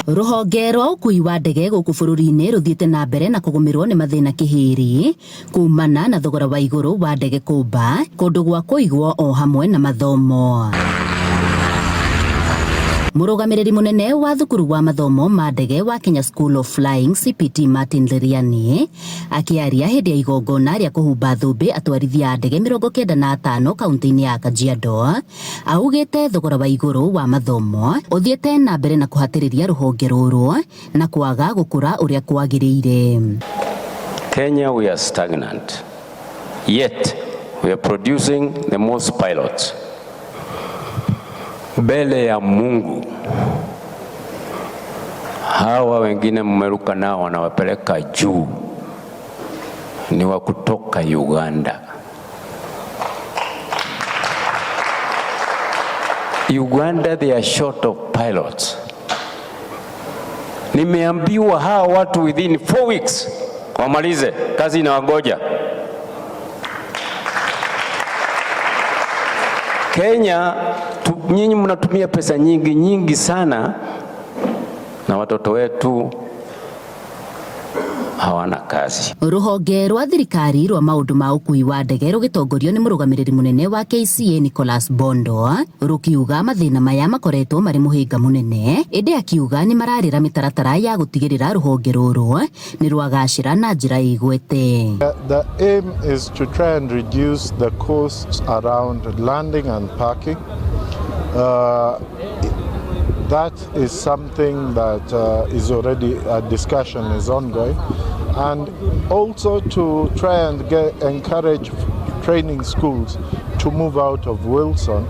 Rũhonge rwa ũkui wa ndege gũkũ bũrũri-inĩ rũthiĩte na mbere na kũgũmĩrwo nĩ mathĩna kĩhĩrĩ kumana na thogora wa igũrũ wa ndege kũmba kũndũ gwa kũigwo o hamwe na mathomo. Mũrũgamĩrĩri mũnene wa thukuru wa mathomo ma ndege wa Kenya School of Flying CPT Martin Leriani akĩaria hĩndĩ ya igongona rĩa kũhumba thũmbĩ atwarithia a ndege 95 kaunti-inĩ ya Kajiado augĩte thogora wa igũrũ wa mathomo ũthiĩte na mbere na kũhatĩrĩria rũhonge rũrũ na kwaga gũkũra ũrĩa kwagĩrĩire. Kenya, we are stagnant. Yet, we are producing the most pilots. Mbele ya Mungu, hawa wengine mmeruka nao wanawapeleka juu, ni wa kutoka Uganda. Uganda, they are short of pilots. Nimeambiwa hawa watu within 4 weeks wamalize kazi inawangoja. Kenya nyinyi mnatumia pesa nyingi nyingi sana na watoto wetu hawana kazi. Rũhonge rwa thirikari rwa maũndũ ma ũkui wa ndege rũgĩtongorio nĩ mũrũgamĩrĩri mũnene wa KCA Nicholas Bondo rũkiuga mathĩna maya makoretwo marĩ mũhĩnga mũnene, ĩndĩ akiuga nĩ mararĩra mĩtaratara ya gũtigĩrĩra rũhonge rũrũ nĩ rwagacĩra na njĩra ĩgwete. The aim is to try and reduce the costs around landing and parking. That is something that is already a discussion is ongoing, and also to try and encourage training schools to move out of Wilson,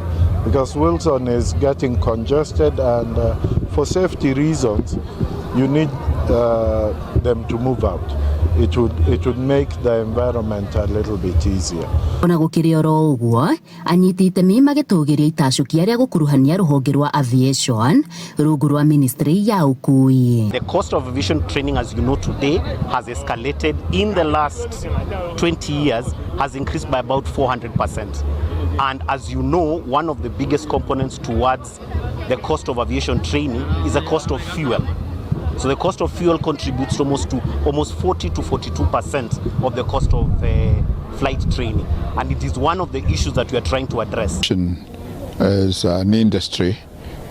because Wilson is getting congested, and for safety reasons, you need them to move out. It would make the environment a little bit easier. Ona gũkĩrĩ oro ũguo, anyiti itemi magĩtũgĩria itacũkia rĩa gũkuruhania rũhonge rwa aviation rungu rwa ministry ya ũkui. The cost of aviation training, as you know today, has escalated in the last 20 years, has increased by about 400%. And as you know, one of the biggest components towards the cost of aviation training is the cost of fuel. So the cost of fuel contributes to almost 40 to 42% of the cost of flight training. And it is one of the issues that we are trying to address. As an industry,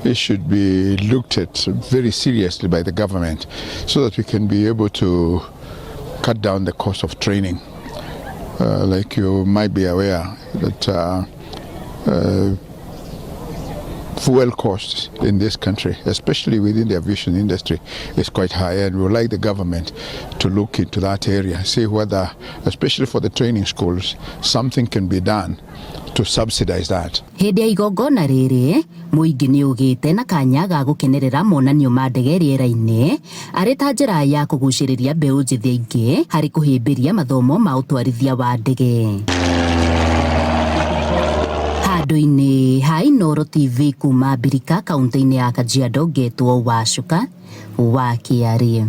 it should be looked at very seriously by the government so that we can be able to cut down the cost of training. Like you might be aware that fuel costs in this country, especially within the aviation industry, is quite high, and we would like the government to look into that area, see whether, especially for the training schools, something can be done to subsidize that. Hĩndĩ ya igongona rĩrĩ, mũingĩ nĩ ũgĩte na kanya ga gũkenerera monanio ma ndege rĩera-inĩ arĩ ta njĩra ya kũgucĩrĩria mbeũ njĩthĩ aingĩ harĩ kũhĩmbĩria mathomo ma ũtwarithia wa ndege. Handũ-inĩ ha Inooro TV kuma Mbirika, kaunti-inĩ ya Kajiado, ngetwo Wacuka wa Kĩarĩ.